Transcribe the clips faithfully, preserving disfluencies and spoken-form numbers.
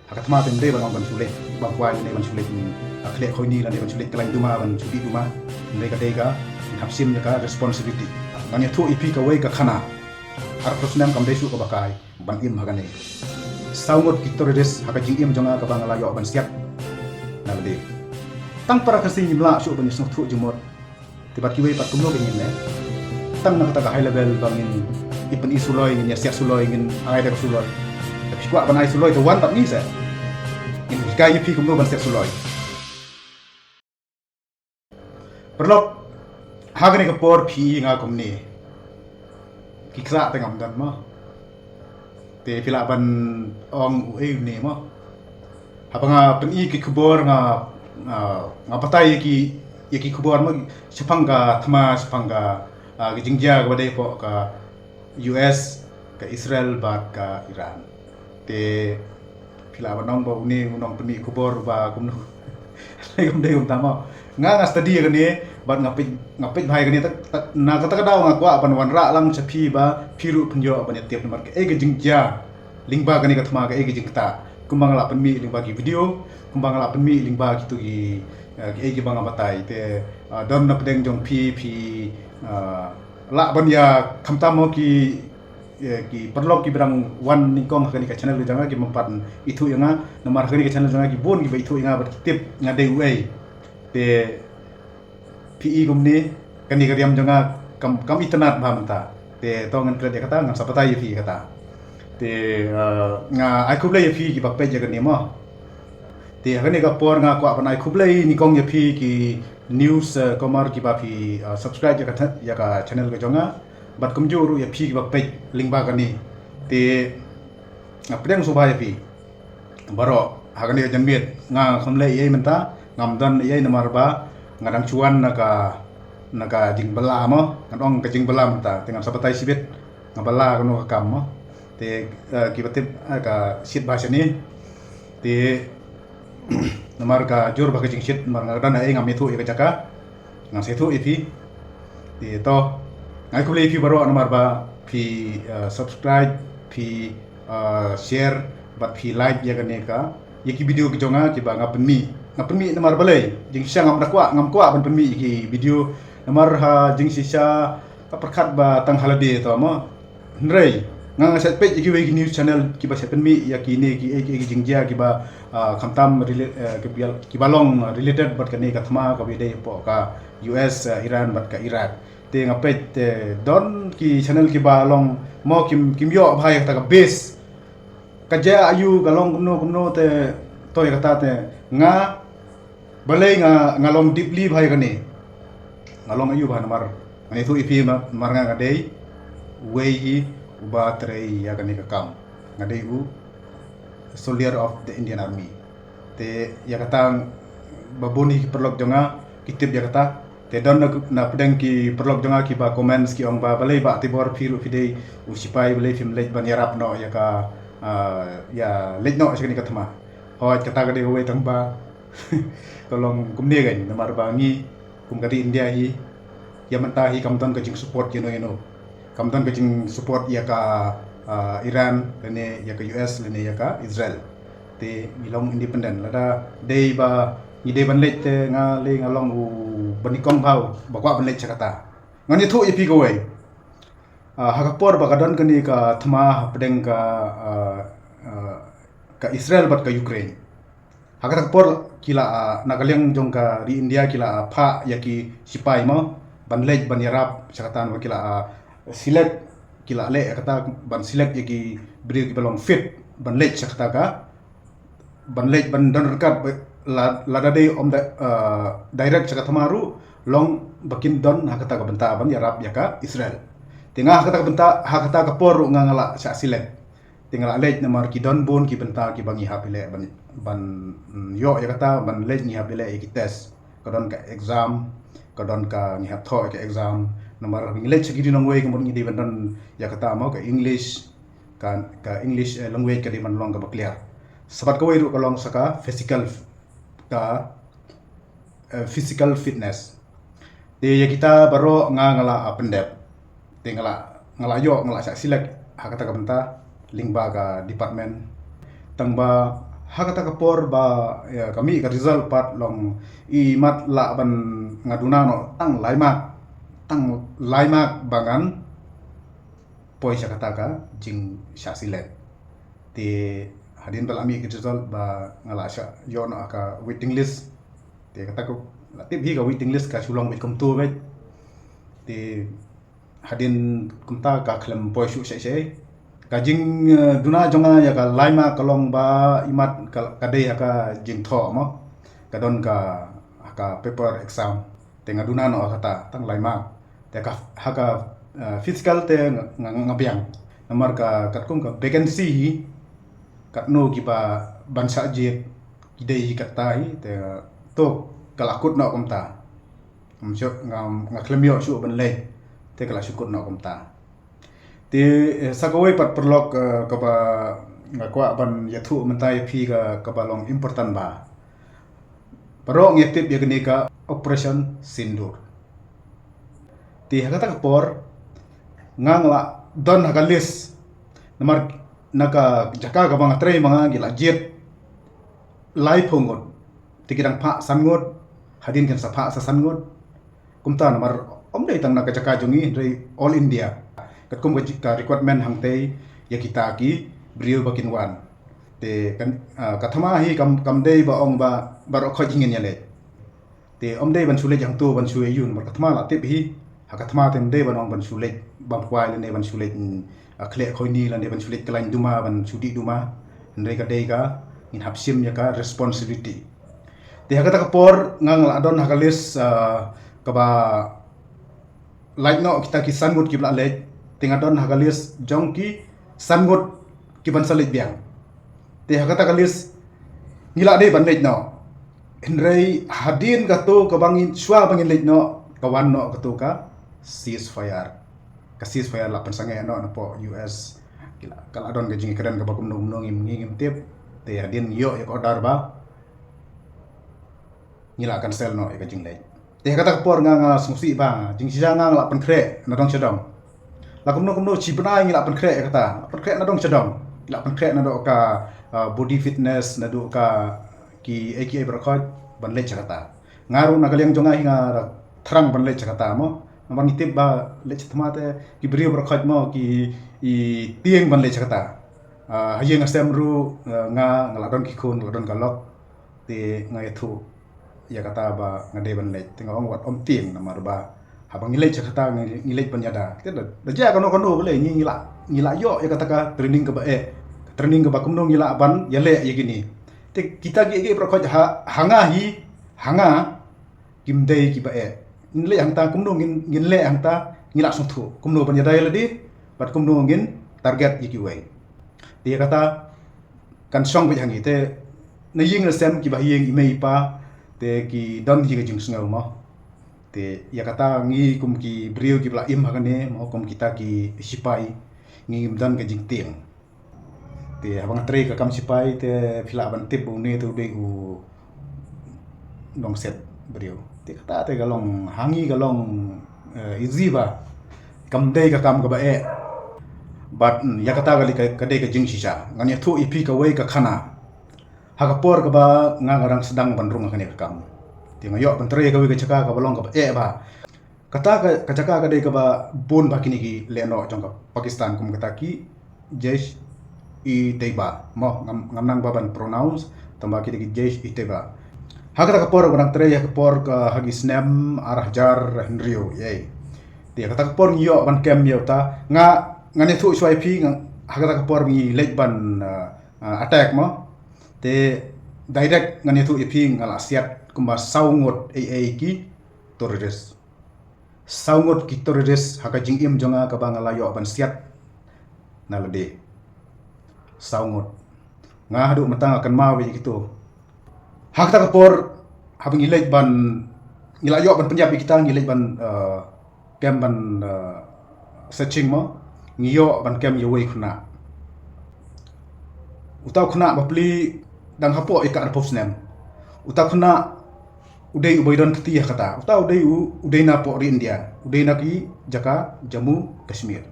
Ha ka thma te ym dei ban ong ban shu leit, ban kwai ne ban shu leit, mm, ha khlieh khoini lane ban shu leit kyllaiñ duma, ban shu dih duma. Ym dei, ka dei ka, ngi hap shim ïa ka responsibility. Ngan ïathuh ïa phi kawei ka khana. Arphew snem kam dei shuh kaba kai ban im ha kane. Saw ngut ki terrorist ha ka jingim jong nga kaba nga la ïoh ban siat na lade. Tang para Khasi ngim lah shuh ban ïasngewthuh jingmut. Te bad kiwei pat kumno ba ngin leh. Tang na kata ka high level ba ngin ïa pyn-i suloi, ngin ïa siat suloi, ngin ai da ka suloi. Te phi kwah ban ai suloi te wan bad ngi seh. Ngin hikai ïa phi kumno ban siat suloi. Paralok, ha kane ka por phi i nga kumne. Ki khrah te ngam don mo. Te phi lah ban ong uei une mo. Haba nga pyn-i ki khubor nga, nga, nga batai ïa ki, ïa ki khubor mo, shaphang ka thma, shaphang ka, ah, ka jingjia kaba dei hapoh ka U S, ka Israel bad ka Iran. Te phi lah ban ong ba une u nongpynmih khubor ba kumno. Dei kum dei kumta mo. Nga, nga study ïa kane bad nga peit, nga peit bha ïa kane, tak, tak, na kata ka daw nga kwah ban wanrah lang sha phi ba phi ruh phin ïoh ban ïa tip namar kaei ka jingjia lyngba kane ka thma, kaei ka jingktah. Kumba nga la pynmih lyngba ki video, kumba nga la pynmih lyngba kito ki, eh, kiei kiba nga batai. Te, ah, don na pdeng jong phi, phi, ah, lah ban ïa khamtam mo ki, eh, ki paralok kiba dang wan nyngkong ha kane ka channel ka jong nga, ki bym pat ithuh ïa nga, namar ha kane ka channel jong nga ki bun kiba ithuh ïa nga bad ki tip nga dei uei. Te phi i kumne, kane ka riam jong nga kam, kam itynnad bha mynta. Te to ngan klet ïa kata, ngan sa batai ïa phi ïa kata. Te, eh, nga ai khublei ïa phi kiba peit ïa kane mo. Te ha kane ka por nga kwah ban ai khublei nyngkong ïa phi ki news, eh, comer kiba phi, eh, subscribe ïa ka, ïa ka channel ka jong nga. Bad kumjuh ruh ïa phi kiba peit lyngba kane. Te nga pdiang sngewbha ïa phi baroh ha kane ka janmiet. Nga kham leh ei ei mynta, ngam don ei ei namar ba nga dang shu wan na ka, na ka jingbylla mo, ngan ong ka jingbylla mynta. Te ngan sa batai shibit nga bylla kano ka kam mo. Te, eh, kiba tip, eh, ka shit bha shane. Te namar ka jur bha ka jingshit, namar nga don ei ei ngam ïathuh ïa ka jaka. Ngan sa ïathuh ïa phi. Te to, nga ai khublei ïa phi baroh namar ba phi, eh, subscribe, phi, eh, share bad phi like ïa kane ka, ïa ki video ki jong nga kiba nga pynmih. Nga pynmih namar balei? Jingshisha ngam da kwah, ngam kwah ban pynmih ïa ki video namar ha jingshisha ka pyrkhat ba tang ha lade to mo. Hynrei nga, nga sa peit ïa kiwei ki news channel kiba sa pynmih ïa kine ki, eh, ki, eh, ki jingjia kiba, ah, khamtam rela-, eh, kiba, kiba long, ah, related bad kane ka thma kaba dei hapoh ka U S, ah, Iran bad ka Iraq. Te nga peit, eh, don ki channel kiba long mo kim, kim ïoh bha ïa kata ka base. Ka jia aïu, ka long kumno kumno te, to ïa kata te nga Balei nga, nga long deeply bha ïa kane. Nga long aïu bha namar, ngan ïathuh ïa phi namar nga, nga dei uwei hi uba trei ïa kane ka kam. Nga dei u soldier of the Indian Army. Te ïa kata ba bun hi ki paralok jong nga ki tip ïa kata. Te don na, na pdeng ki paralok jong nga kiba comments ki ong ba balei Bah Tibor phi ruh phi dei u sipai, balei phim leit ban ïarap noh ïa ka, ah, ïa leit noh sha kane ka thma. Hooid, kata ka dei kawei tang ba ka long kumne kein, namar ba ngi kum ka ri India hi, ïa mynta hi kam don ka jingsupport ïano ïano. Kam don ka jingsupport ïa ka, ah, Iran lane ïa ka U S lane ïa ka Israel. Te ngi long independent, lada dei ba ngi dei ban leit te nga lei nga long uba nyngkong bha uba kwah ban leit sha kata. Ngan ïathuh ïa phi kawei. Ah, ha ka por ba ka don kane ka thma hapdeng ka, ah, ah, ka Israel bad ka Ukraine. Ha kata ka por ki la, ah, na ka liang jong ka ri India ki la, ah, phah ïa ki sipai mo ban leit ban ïarap sha kata, namar ki la, ah, select, ki la leh ïa kata ban select ïa ki briew kiba long fit ban leit sha kata ka, ban leit ban don ryngkat ba la, lada dei ym da, ah, direct sha ka thma ruh long ba kin don ha kata ka bynta ban ïarap ïa ka Israel. Te nga ha kata ka bynta, ha kata ka por ruh nga, nga la shah select. Te nga la leit namar ki don bun ki bynta kiba ngi hap ïaleh ban, ban, mm, ïoh ïa kata ban leit ngi hap ïaleh ïa ki test. Ka don ka exam, ka don ka ngi hap thoh ïa ka exam. Namar ngi leit sha ki ri nongwei ka mut ngi dei ban don ïa kata mo ka English, ka, ka English, eh, language ka dei ban long kaba clear. Sa bad kawei ruh ka long sa ka physical, ka eh, physical fitness. Te ïa kita baroh nga, nga la, ah, pyndep. Te nga la, nga la ïoh, nga la shah select ha kata ka bynta lyngba ka department. Tang ba Ha kata ka por ba, ïa, ka mih ka result pat long i mat lah ban nga duna noh tang lai mark, tang lai mark ba ngan poi sha kata ka jingshah select. Te hadien ba la mih ka result ba nga la shah ïoh noh ha ka waiting list. Te kata ka la tip hi ka waiting list ka shu long beit kumto beit. Te hadien kumta ka khlem poi shuh shai shai. Ka jing, eh, duna jong nga ïa ka lai mark ka long ba i mat ka, ka dei ha ka jingthoh mo. Ka don ka, ha ka paper exam. Te nga duna noh ha kata tang lai mark. Te ka, ha ka, eh, physical te nga, nga, nga biang. Namar ka katkum ka vacancy hi, katno kiba ban shah jied ki dei hi kata hi, te to ka la kut noh kumta. Ngam shu, ngam, nga khlem ïoh shuh ban leit, te ka la shu kut noh kumta. Te, eh, sa kawei pat paralok, eh, kaba nga kwah ban ïathuh mynta ïa phi ka, kaba long important ba. Baroh ngi tip ïa kane ka Operation Sindoor. Te ha kata ka por nga, nga la don ha ka list. Namar na ka jaka kaba nga trei ma nga ki la jied laiphew ngut. Te ki dang phah san ngut, hadien kin sa phah sa san ngut. Kumta namar ym dei tang na ka jaka jong ngi, hynrei all India. Katkum ka ji-, ka requirement hangtei ïa kita ki briew ba kin wan. Te kan, ah, ka thma hi kam, kam dei ba ong ba baroh khoit hi ngin ïaleit. Te ym dei ban shu leit hangto ban shu ïa ïun, namar ka thma la tip hi. Ha ka thma te ym dei ban ong ban shu leit bam kwai lane ban shu leit, mm, ah, khleh khoini lane ban shu leit khlaiñ duma ban shu dih duma. Hynrei ka dei ka ngin hap shim ïa ka responsibility. Te ha kata ka por nga, nga la don ha ka list, ah, kaba lait noh kita ki san ngut kiba la leit. Te nga don ha ka list jong ki san ngut kiban sa leit biang. Te ha kata ka list ngi la dei ban leit noh. Hynrei hadien kato kaba ngin, shuwa ba ngin leit noh, ka wan noh kato ka ceasefire. Ka ceasefire la pynsangeh noh napoh U S. Ki la, ka la don ka jingkren kaba kumno kumno ngim, ngim tip. Te hadien ïoh ïa ka order ba ngi la cancel noh ïa ka jingleit. Te ha kata ka por nga, nga sngewsih ba jingshisha nga, nga la pynkhreh na dong sha dong. La kumno kumno shi bnai ngi la pynkhreh ïa kata. La pynkhreh na dong sha dong. Ngi la pynkhreh naduh ka, ah, body fitness, naduh ka kiei kiei baroh khoit ban leit sha kata. Nga ruh na ka liang jong nga hi nga thrang ban leit sha kata mo. Namar ngi tip ba leit sha thma te ki briew baroh khoit mo ki, i tieng ban leit sha kata. Ah, ha ïing ha sem ruh, ah, nga, nga la don ki khun, nga la don ka lok. Te nga ïathuh ïa kata ba nga dei ban leit. Te nga ong wat ym tieng namar ba haba ngi leit sha kata ngi, ngi leit ban ïada. Te da, da jia kano kano balei ngi, ngi la, ngi la ïoh ïa kata ka training kaba eh. Training kaba kumno ngi lah ban ïaleh ïa kine. Te kita kiei kiei baroh khoit ha, ha nga hi, ha nga kim dei kiba eh. Ngin leh hangta kumno ngin, ngin leh hangta ngi la sngewthuh. Kumno ban ïada ïa lade, bad kumno ngin target ïa kiwei. Te ïa kata kan shong beit ha ngi te na ïing na sem kiba ha ïing i mei i pa te ki don hi ka jingsngew mo. Te ïa kata ngi kum ki briew kiba la im ha kane mo kum kita ki sipai ngim don ka jingtieng. Te haba nga trei ka kam sipai te phi lah ban tip ba une te u dei u nongset briew. Te kata te ka long ha ngi ka long, eh, easy ba kam dei ka kam kaba eh. Bad, mm, ïa kata ka dei ka, ka dei ka jingshisha. Ngan ïathuh ïa phi kawei ka khana. Ha ka por kaba nga, nga dang sdang ban rung ha kane ka kam. Te nga ïoh ban trei kawei ka jaka kaba long kaba eh ba. Kata ka, ka jaka ka dei kaba bun ba kine ki lehnoh jong ka Pakistan kum kata ki Jaish-e-Taiba. Mo, ngam, ngam nang ba ban pronounce, tangba ki dei ki Jaish-e-Taiba. Ha kata ka por ba dang trei, ha ka por ka ha ki snem ar hajar hynriew, ïa. Te ha kata ka por ngi ïoh ban kem ïa uta, nga, ngan ïathuh shuwa ïa phi, nga, ha kata ka por ngi leit ban, uh, uh, attack mo. Te direct ngan ïathuh ïa phi nga la siat kumba saw ngut ei ei ki terrorist. Saw ngut ki terrorist ha ka jingim jong nga kaba nga la ïoh ban siat na lade. Saw ngut. Nga haduh mynta nga kynmaw ïa kito. Ha kata ka por haba ngi leit ban, ngi la ïoh ban pynïap ïa kita, ngi leit ban, eh, kem ban, eh, searching mo, ngi ïoh ban kem ïa uwei u khynnah. Uta u khynnah bapli dang hapoh ïa ka arphew snem. Uta u khynnah u dei uba don kti ha kata. Uta u dei u, u dei na poh ri India. U dei na ki jaka Jammu Kashmir.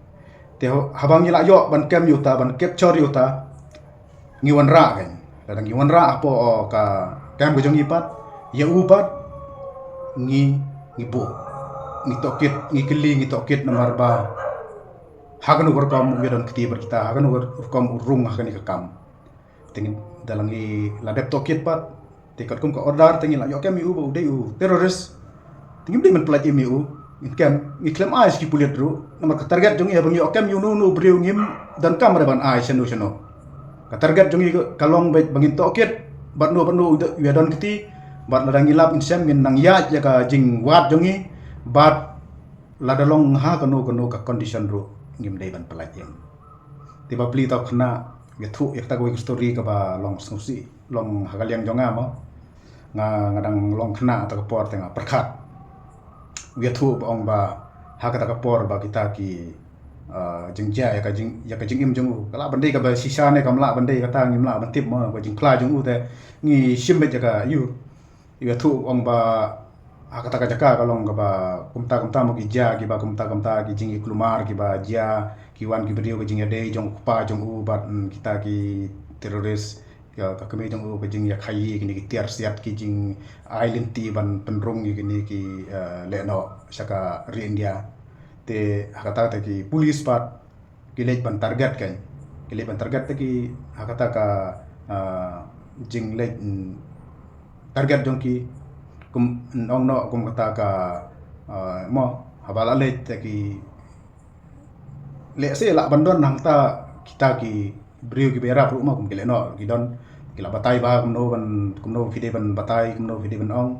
Te ho-, haba ngi la ïoh ban kem ïa uta, ban capture ïa uta, ngi wanrah kein. Lada ngi wanrah hapoh ka kem ka jong ngi pat, ïa u pat ngi, ngi buh, ngi tohkit, ngi kylli, ngi tohkit namar ba ha kano ka rukom u ïadon kti bad kita, ha kano ka rukom u rung ha kane ka kam. Te ngi, da la ngi la dep tohkit pat, te katkum ka order te ngi la ïoh kem ïa u ba u dei u terrorist. Te ngim dei ban pyllait im ïa u. Ngin kem, ngi khlem ai sha ki pulit ruh. Namar ka target jong ngi haba ngi ïoh kem ïa uno uno u briew ngim donkam re ban ai shano shano. Ka target jong ngi ka long beit ba ngin tohkit bad uno bad uno u ïadon kti. Bad lada ngi lap ngin shem, ngin nang ïaid ïa ka jingwad jong ngi. Bad lada long ha kano kano ka condition ruh ngim dei ban pyllait im. Te bapli, to khynnah, ïathuh ïa kata kawei ka story kaba long sngewsih, long ha ka liang jong nga mo. Nga, nga dang long khynnah ha kata ka por te nga pyrkhat. Ïathuh ba ong ba ha kata ka por ba kita ki, ah, jingjia ïa ka jing, ïa ka jingim jong u, ka lah ban dei kaba shisha ne kam lah ban dei, kata ngim lah ban tip mo, ka jingphla jong u te ngi shim beit ïa ka ïa u. Ïathuh ong ba ha kata ka jaka ka long kaba kumta kumta mo ki jia kiba kumta kumta, ki jingïaklumar kiba jia, ki wan ki briew, ka jingïadei jong u kpa jong u bad, mm, kita ki terrorist, ka, ka kmie jong u, ka jingïakhaii, kine ki tiar siat, ki jingai lynti ban pynrung ïa kine ki, eh, lehnoh sha ka ri India. Te ha kata te ki police pat ki leit ban target, kan. Ki leit ban target te ki ha kata ka, ah, jingleit, mm, target jong ki, kum, mm, ong noh kum kata ka, ah, mo, haba la leit te ki lehse lah ban don hangta kita ki briew kiba ïarap ruh mo, kum ki lehnoh ki don, ki la batai ba kumno ban, kumno phi dei ban batai, kumno phi dei ban ong.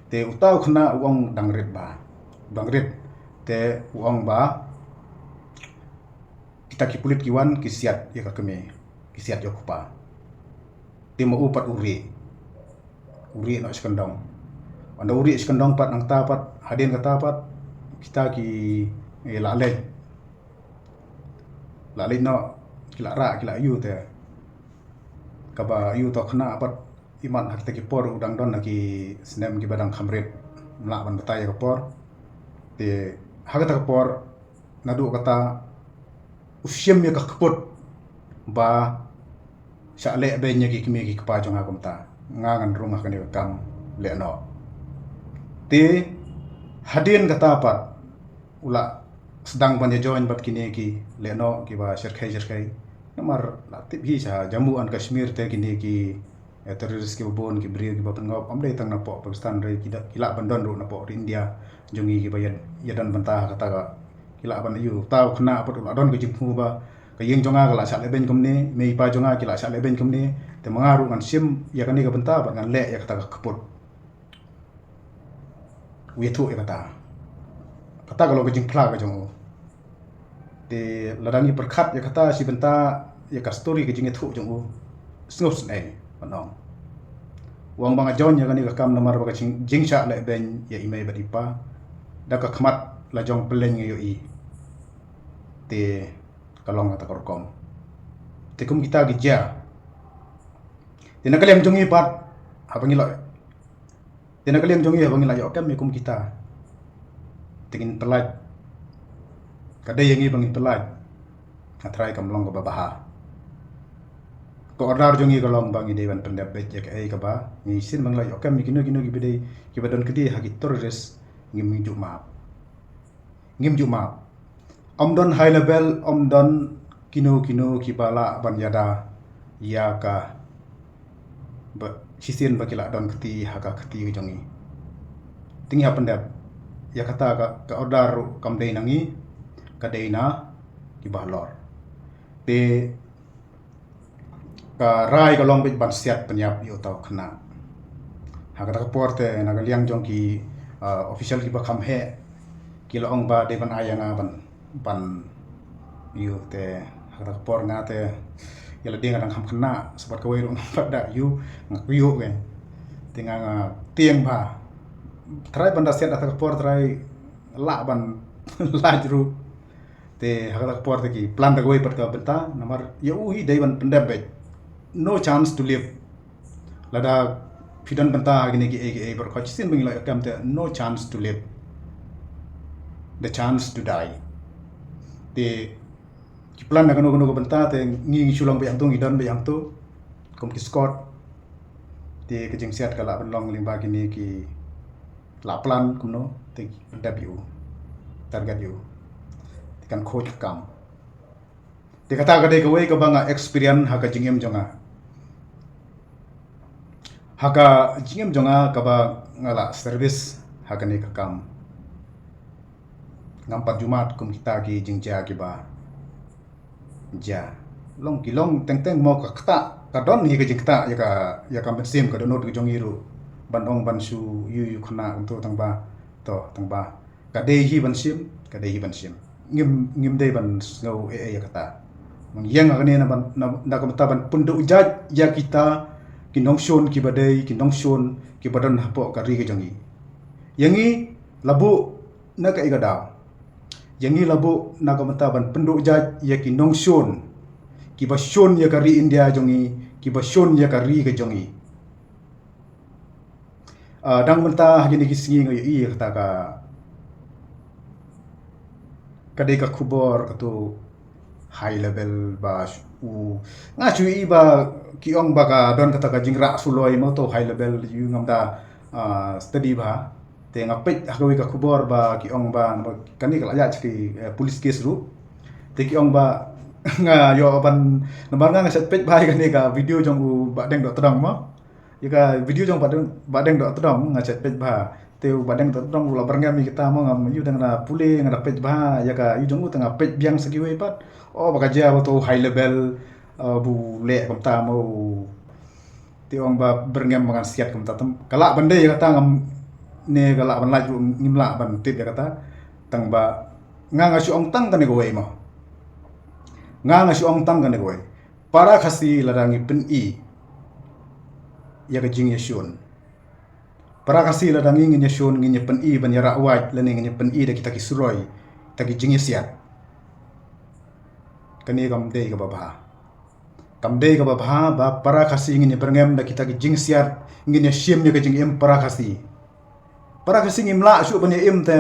Te uta u khynnah u ong dang rit ba, dang rit. Te u ong ba kita ki pulit ki wan ki siat ïa ka kmie, ki siat ïa u kpa. Te ma u pat u rieh, u rieh noh sha kyndong. Ynda u rieh sha kyndong pat, nangta pat, hadien kata pat kita ki, eh, la leit, la leit noh, ki la rah, ki la ïoh te. Kaba ïoh, to khynnah pat, imat ha kita ki por u dang don ha ki snem kiba dang kham rit, ym lah ban batai ïa ka por. Te ha kata ka por, naduh kata, u shim ïa ka kput ba shah leh beiñ ïa ki kmie ki kpa jong nga kumta, nga ngan rung ha kane ka kam lehnoh. Te hadien kata pat u la sdang ban ïa join bad kine ki lehnoh kiba shyrkhei shyrkhei. Namar la tip hi sha Jammu and Kashmir te kine ki, eh, terrorist kiba bun, ki briew kiba pynngop, ym dei tang napoh Pakistan re, ki da, ki lah ban don ruh napoh ri India jong ngi kiba ïa, ïa don bynta ha kata ka. Ki lah ban ïoh, uta u khynnah pat u la don ka jingthmu ba ka ïing jong nga ka la shah leh beiñ kumne, mei pa jong nga ki la shah leh beiñ kumne, te ma nga ruh ngan shim ïa kane ka bynta bad ngan leh ïa kata ka kput. U ïathuh ïa kata. Kata ka long ka jingphla ka jong u. Te lada ngi pyrkhat ïa kata shi bynta, ïa ka story ka jingïathuh jong u, sngewsynei ban ong. U ong ba nga join ïa kane ka kam namar ba ka jing, jingshah leh beiñ ïa i mei bad i pa. Da ka khmat la jong pylleng nga ïohi. Te ka long kata ka rukom. Te kum kita ki jia. Te na ka liang jong ngi pat, haba ngi la Te na ka liang jong ngi haba ngi la ïoh kem ïa kum kita, te ngin pyllait. Ka dei ïa ngi ba ngin pyllait. Nga trai kam long kaba bha. Ka order jong ngi ka long ba ngi dei ban pyndep beit ïa kaei kaba ngi shisien ba ngi la ïoh kem ïa kino kino kiba dei, kiba don kti ha ki terrorist, ngim ju map. Ngim ju map. Ym don high level, ym don kino kino kiba lah ban ïada ïa ka ba shisien ba ki la don kti ha ka kti ka jong ngi. Te ngi hap pyndep. Ïa kata ka, ka order ruh kam dei na ngi, ka dei na kiba halor. Te ka rai ka long beit ban siat pynïap ïa uta u khynnah. Ha kata ka por te na ka liang jong ki, ah, official kiba kham heh, ki la ong ba dei ban ai ïa nga ban, ban ïoh te. Ha kata ka por nga te ïa lade nga dang kham khynnah, sa bad kawei ruh ngam pat da ïoh, nga kwah ïoh kein. Te nga, nga tieng bha. Trai ban da siat ha kata ka por, trai lah ban lait ruh. Te ha kata ka por te ki plan da kawei pat ka bynta, namar ïa u hi dei ban pyndep beit. No chance to live. Lada phi don bynta ha kine kiei kiei baroh, shisien ba ngi la ïoh kem te, no chance to live. The chance to die. Te ki plan da kano kano ka bynta te ngi, ngi shu long beit hangto, ngi don beit hangto. Kum ki scout. Te ka jingsiat ka lah ban long lyngba kine ki, lah plan kumno, te dep ïa u, target ïa u, te kan khuid ka kam. Te kata ka dei kawei kaba nga experience ha ka jingim jong nga. Ha ka jingim jong nga kaba nga lah service ha kane ka kam, ngam pat ju mad kum kita ki jingjia kiba jia. Long ki long teng teng mo, ka ktah, ka don hi ka jingktah ïa ka, ïa ka mynsiem, ka dohnud ka jong ngi ruh ban ong ban shu ïuh ïuh khynnah kumto, tang ba, to, tang ba ka dei hi ban shim, ka dei hi ban shim. Ngim, ngim dei ban sngew ei ei ïa kata. Ngan ïeng ha kane na ban, na, na ka bynta ban pynduh jait ïa kita ki nongshun kiba dei ki nongshun kiba don hapoh ka ri ka jong ngi. Ïa ngi la buh na kaei ka daw? Ïa ngi la buh na ka bynta ban pynduh jait ïa ki nongshun kiba shun ïa ka ri India jong ngi, kiba shun ïa ka ri ka jong ngi. Ah, dang mynta ha kine ki sngi nga ïohi ïa kata ka, ka dei ka khubor kato high level ba sh-, u, nga shu ïohi ba ki ong ba ka don kata ka jingrah suloi mo, to high level, ïohi ngam da, ah, study bha. Te nga peit ha kawei ka khubor ba ki ong ba, namar kane ka la ïaid sha ki, eh, police case ruh. Te ki ong ba nga ïoh ban, namar nga nga shet peit bha ïa kane ka video jong u Bah Deng Dohtdong mo. Ïa ka video jong Bah Deng, Bah Deng Dohtdong nga shet peit bha. Te u Bah Deng Dohtdong u la byrngem ïa kita mo, ngam ïoh, dang da pule, nga da peit bha ïa ka, ïoh jong u te nga peit biang sa kiwei pat. Oh, ba ka jia ba to high level, eh, bu leh kumta mo. Te ong ba byrngem ba ngan siat kumta, te ka lah ban dei ïa kata ngam, ne ka lah ban lait ruh ngim lah ban tip ïa kata. Tang ba nga nga shu ong tang kane kawei mo. Nga nga shu ong tang kane kawei. Para Khasi lada ngi pyni ïa ka jingïashun. Para Khasi lada ngi ngin ïashun, ngin ïa pyni ban ïarah wait, lane ngin ïa pyni da kita ki suloi, kita ki jingïasiat, kane kam dei kaba bha. Kam dei kaba bha ba para Khasi ngin ïa byrngem da kita ki jingsiat, ngin ïa shim ïa ka jingim para Khasi. Para Khasi ngim lah shuh ban ïa im te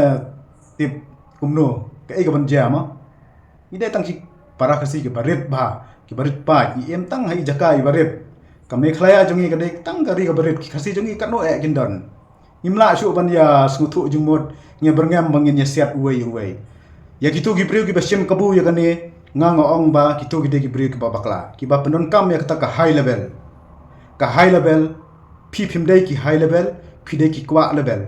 tip kumno, kaei kaban jia mo. Ngi dei tang ki para Khasi kiba rit bha, kiba rit paid, ngi im tang ha i jaka iba rit. Ka Meghalaya jong ngi ka dei tang ka ri kaba rit, ki Khasi jong ngi katno eh kin don. Ngim lah shuh ban ïa sngewthuh jingmut, ngi byrngem ba ngin ïa siat uwei uwei. Ïa kito ki briew kiba shim kabu ïa kane, nga nga ong ba kito ki dei ki briew kiba bakla, kiba pyndonkam ïa kata ka high level. Ka high level, phi phim dei ki high level, phi dei ki kwah level.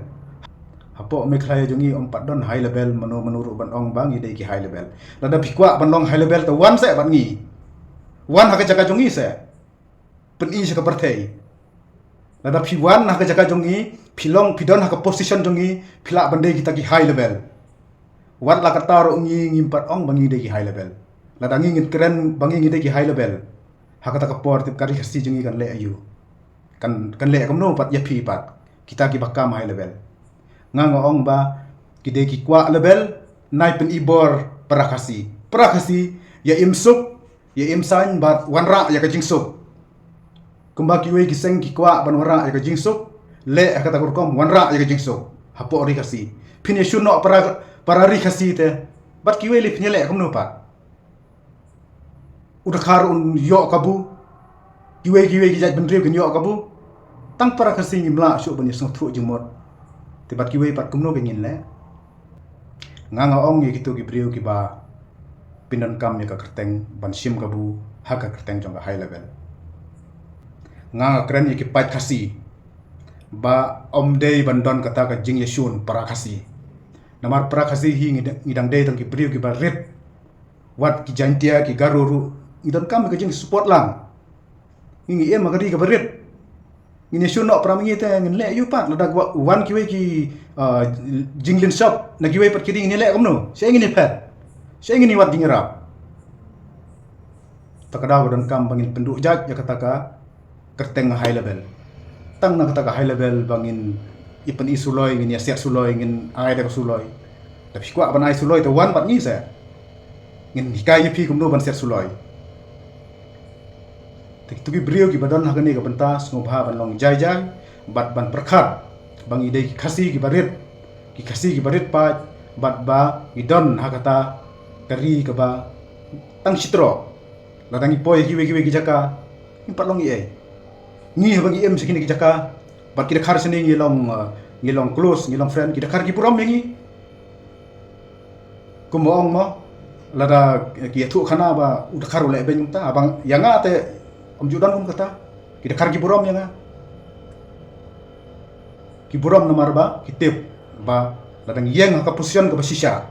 Hapoh Meghalaya jong ngi ym pat don high level mano mano ruh ban ong ba ngi dei ki high level. Lada phi kwah ban long high level te wan seh bad ngi. Wan ha ka jaka jong ngi seh. Pyni sha ka pyrthei. Lada phi wan ha ka jaka jong ngi, phi long, phi don ha ka position jong ngi, phi lah ban dei kita ki high level. Wat la katta ruh ngi ngim pat ong ba ngi dei ki high level. Lada ngi ngin kren ba ngi ngi dei ki high level, ha kata ka por tip ka ri Khasi jong ngi kan leh aïu? Kan, kan leh kumno pat ïa phi pat, kita kiba kam high level? Nga nga ong ba ki dei ki kwah level, nai pyni bor para Khasi. Para Khasi, ïa im suk, ïa im saiñ bad wanrah ïa ka jingsuk. Kumba kiwei ki seng ki kwah ban wanrah ïa ka jingsuk, leh ha kata ka rukom wanrah ïa ka jingsuk hapoh ri Khasi. Phin ïa shun noh para, para ri Khasi te, bad kiwei lei phin ïa leh kumno pat? U dkhar un ïoh kabu, kiwei kiwei ki jaitbynriew kin ïoh kabu. Tang para Khasi ngim lah shuh ban ïa sngewthuh jingmut. Te bad kiwei pat kumno ba ngin leh? Nga nga ong ïa kito ki briew kiba pyndonkam ïa ka kyrteng ban shim kabu ha ka kyrteng jong ka high level. Nga nga kren ïa ki paid Khasi ba ym dei ban don kata ka jingïashun para Khasi. Namar para Khasi hi ngi da-, ngi dang dei tang ki briew kiba rit. Wat ki Jaintia, ki Garo ruh, ngi donkam ka jingsupport lang. Ngi, ngi im ha ka ri kaba rit. Ngin ïashun noh para ma ngi te ngin leh aïu pat, lada wa-, wan kiwei ki, ah, jinglin shop na kiwei pat ki ri, ngin ïaleh kumno? Shaei ngin ïaphet? Shaei ngin ïawad jingïarap? Ta ka daw ka donkam ba ngin pynduh jait ïa kata ka kyrteng high level. Tang na kata ka high level ba ngin ïa pyni suloi, ngin ïa siat suloi, ngin ai da ka suloi. Da phi kwah ban ai suloi te wan bad ngi seh. Ngin hikai ïa phi kumno ban siat suloi. Te kito ki briew kiba don ha kane ka bynta sngewbha ban long jai jai bad ban pyrkhat ba ngi dei ki Khasi kiba rit, ki Khasi kiba rit paid, bad ba ngi don ha kata ka ri kaba tang shi troh. Lada ngi poi kiwei kiwei ki jaka, ngim pat long ei ei. Ngi haba ngi im sha kine ki jaka, bad ki dkhar shane ngi long, uh, ngi long close, ngi long friend, ki dkhar ki burom ïa ngi. Kumba ong mo, lada ki ïathuh khana ba u dkhar u leh beiñ kumta, haba ïa nga te ym ju don kum kata. Ki dkhar ki burom ïa nga. Ki burom namar ba ki tip ba lada ngi ïeng ha ka position kaba shisha,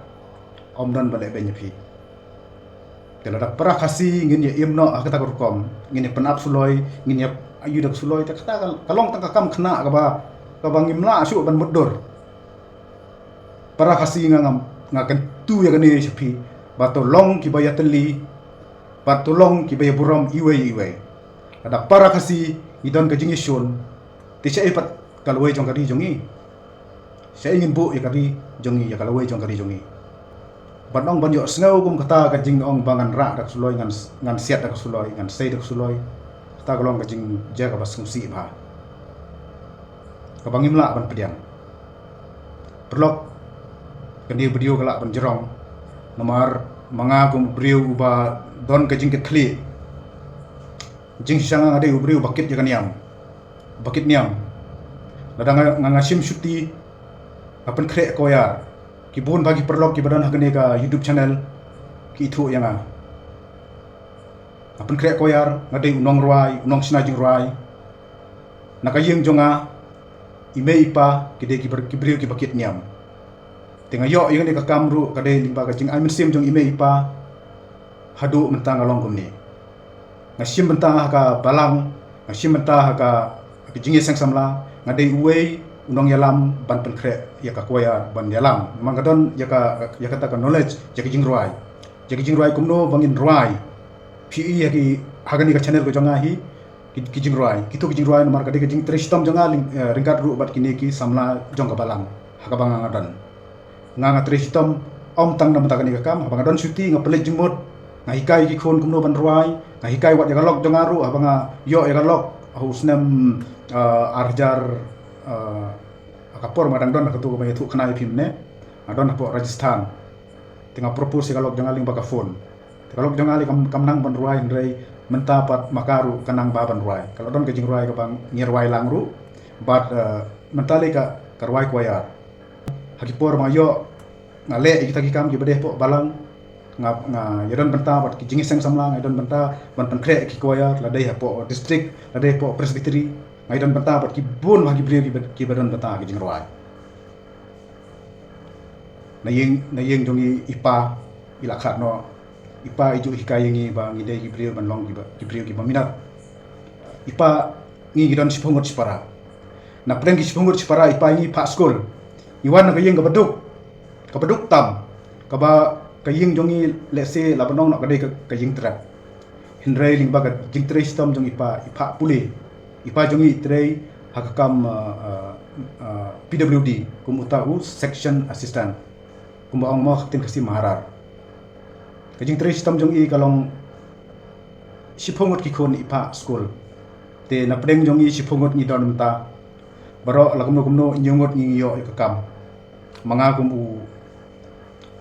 ym don ba leh beiñ ïa phi. Te lada para Khasi ngin ïa im noh ha kata ka rukom, ngin ïa pynap suloi, ngin ïa ïoh da ka suloi, te kata ka, ka long tang ka kam khynnah kaba, kaba ngim lah shuh ban mutdur. Para Khasi nga ngam, nga kyntu ïa kane sha phi, ba to long kiba ïatylli, ba to long kiba ïaburom iwei iwei. Lada para Khasi ngi don ka jingïashun, te shaei pat ka lawei jong ka ri jong ngi? Shaei ngin buh ïa ka ri jong ngi, ïa ka lawei jong ka ri jong ngi? Ban ong ban ïohsngew kum kata ka jingong ba ngan rah da ka suloi, ngan, ngan siat da ka suloi, ngan sei da ka suloi. Kata ka long ka jingjia kaba sngewsih bha, kaba ngim lah ban pdiang. Paralok, kane ka video ka lah ban jrong. Namar ma nga kum u briew uba don ka jingkitkhlieh. Jingshisha nga nga dei u briew ba kit ïa ka niam. Ba kit niam. Lada nga, nga, nga shim shuti, nga pynkhreh choir. Ki bun bha ki paralok kiba don ha kane ka YouTube channel ki ithuh ïa nga. Nga pynkhreh choir, nga dei u nongrwai, u nongshna jingrwai. Na ka ïing jong nga, i mei i pa ki dei ki bar-, ki briew kiba kit niam. Te nga ïoh ïa kane ka kam ruh ka dei lyngba ka jingai mynsiem jong i mei i pa. Haduh mynta nga long kumne. Nga shim bynta ha ka balang, nga shim bynta ha ka, ha ka jingïaseng samla, nga dei uwei u nongïalam ban pynkhreh ïa ka choir ban ïalam. Namar nga don ïa ka, ïa kata ka knowledge ïa ka jingrwai. Ïa ka jingrwai kumno ba ngin rwai. Phi i ha ki, ha kane ka channel ka jong nga hi, ki, ki jingrwai, kito ki jingrwai namar ka dei ka jingtrei shitom jong nga lyng-, eh, ryngkat ruh bad kine ki samla jong ka balang ha kaba nga nga don. Nga nga trei shitom, ym tang na bynta kane ka kam, haba nga don shuti nga pynleit jingmut, nga hikai ki khun kumno ban rwai, nga hikai wat ïa ka lok jong nga ruh, haba nga ïoh ïa ka lok ha u snem, eh, ar hajar, eh, ha ka por ma dang don ha kato kaba ïathuh khana ïa phi mynne, nga don hapoh Rajasthan. Te nga propose ïa ka lok jong nga lyngba ka phone. Te ka lok jong nga lei kam, kam nang ban rwai hynrei mynta pat ma ka ruh ka nang ba ban rwai. Ka la don ka jingrwai kaba ngi rwai lang ruh. Bad, eh, mynta lei ka, ka rwai choir. Ha ki por ba nga ïoh, nga leh ïa kita ki kam kiba dei hapoh balang. Nga, nga ïadon bynta bad ki jingïaseng samla, nga ïadon bynta ban pynkhreh ki choir, la dei hapoh district, la dei hapoh presbytery. Nga ïadon bynta bad ki bun bha ki briew kiba, kiba don bynta ha ki jingrwai. Na ïing, na ïing jong i, i pa i la khad noh. I pa i ju hikai ïa ngi ba ngi dei ki briew ban long kiba, ki briew kiba minot. I pa ngi, ngi don shiphew ngut shipara. Na pdeng ki shiphew ngut shipara i pa ngi phah skul. Ngi wan na ka ïing kaba duk, kaba duk tam, kaba ka ïing jong ngi lehse la ban ong noh ka dei ka, ka ïing trep. Hynrei lyngba ka jingtrei shitom jong i pa, i phah pule. I pa jong ngi i trei ha ka kam, uh, uh, uh, P W D, kum uta u section assistant. Kumba ong mo ha ktien Khasi maharar. Ka jingtrei shitom jong i ka long shiphew ngut ki khun i phah skul. Te na pdeng jong i shiphew ngut ngi don mynta. Baroh la kumno kumno hynñiew ngut ngi ïoh ïa ka kam. Ma nga kum u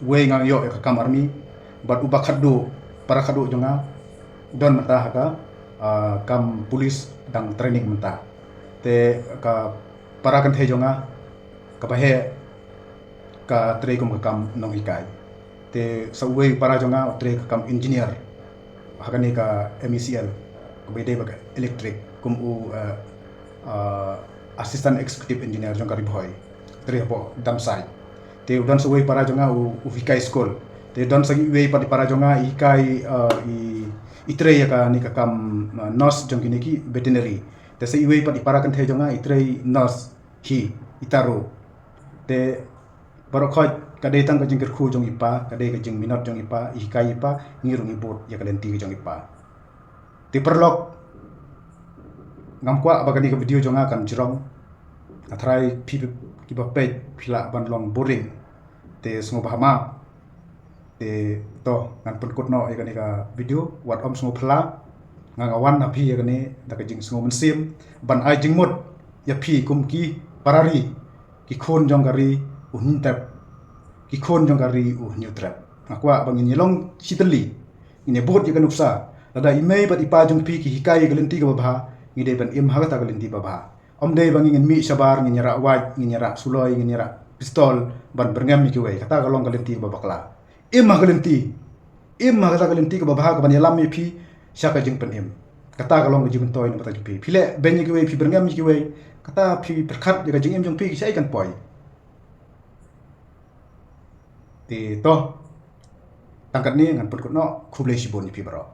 wei nga ïoh ïa ka kam army, bad uba khadduh, para khadduh jong nga, don mynta ha ka, ah, kam police dang training mynta. Te ka para kynthei jong nga, kaba heh, ka trei kum ka kam nonghikai. Te sa uwei para jong nga u trei ka kam engineer ha kane ka M E C L, kaba ïadei bad ka electric, kum u, eh, eh, assistant executive engineer jong ka Ri Bhoi, trei hapoh dump site. Te u don sa uwei para jong nga u, u hikai skul. Te don sa uwei pat i para jong nga i hikai, eh, i, i trei ïa kane ka kam, eh, nurse jong kine ki veterinary. Te sa uwei pat i para kynthei jong nga i trei nurse hi, ita ruh. Te baroh khoit ka dei tang ka jingkyrkhu jong i pa, ka dei ka jingminot jong i pa, i hikai i pa, ngi ruh ngi bud ïa ka lynti ka jong i pa. Te paralok, ngam kwah ba kane ka video jong nga kan jrong. Nga tharai phi kiba peit phi lah ban long boring. Te sngewbha map. Te to, ngan pynkut noh ïa kane ka video, wat ym sngewphylla. Nga nga wan ha phi ïa kane da ka jingsngew mynsiem ban ai jingmut ïa phi kum ki para ri, ki khun jong ka ri u Hynñiewtrep, ki khun jong ka ri u Hynñiewtrep. Nga kwah ba ngin ïa long shitylli, ngin ïa bud ïa ka nuksa. Lada i mei bad i pa jong phi ki hikai ïa ka lynti kaba bha, Ngi dei ban im ha kata ka lynti ba bha. Ym dei ba ngin mih shabar, ngin ïarah wait, ngin ïarah suloi, ngin ïarah pistol ban byrngem ïa kiwei. Kata ka long ka lynti ba bakla. Im ha ka lynti. Im ha kata ka lynti kaba bha kaban ïalam ïa phi sha ka jingpynim. Kata ka long ka jingmyntoi na ka bynta jong phi. Phi leh beiñ ïa kiwei, phi byrngem ïa kiwei. Kata phi pyrkhat ïa ka jingim jong phi, ki shaei kan poi. Te to, tang katne ngan pynkut noh, khublei shibun ïa phi baroh.